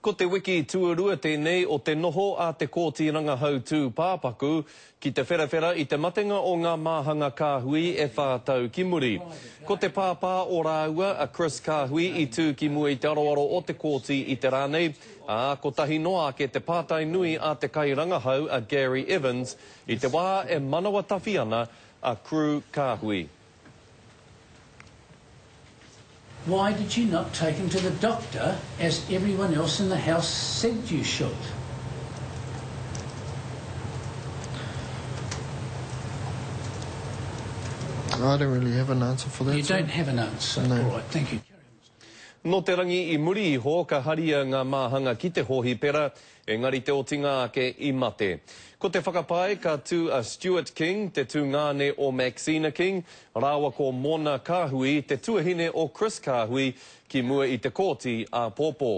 Ko te wiki tuarua tēnei o te noho a te Kōti Rangahau Tūpāpaku ki te wherawhera i te matenga o ngā māhanga kāhui e whā tau ki muri. Ko te pāpā o rāua, a Chris Kāhui, i tū ki mua i te aroaro o te kōti i te rā nei, ā, kotahi noa ake te pātai nui a te kairangahau a Gary Evans i te wā e manawa tawhi ana a Crew Kāhui. Why did you not take him to the doctor as everyone else in the house said you should? I don't really have an answer for that. You sir. don't have an answer? No. All right, thank you. Nō te rangi i muri iho ka haria ngā māhanga ki te hōhipera, engari te otinga ake i mate. Ko te whakapae ka tū a Stuart King, te tungāne o Maxina King, rāua ko Mona Kahui, te tuahine o Chris Kahui, ki mua i te kōti āpōpō.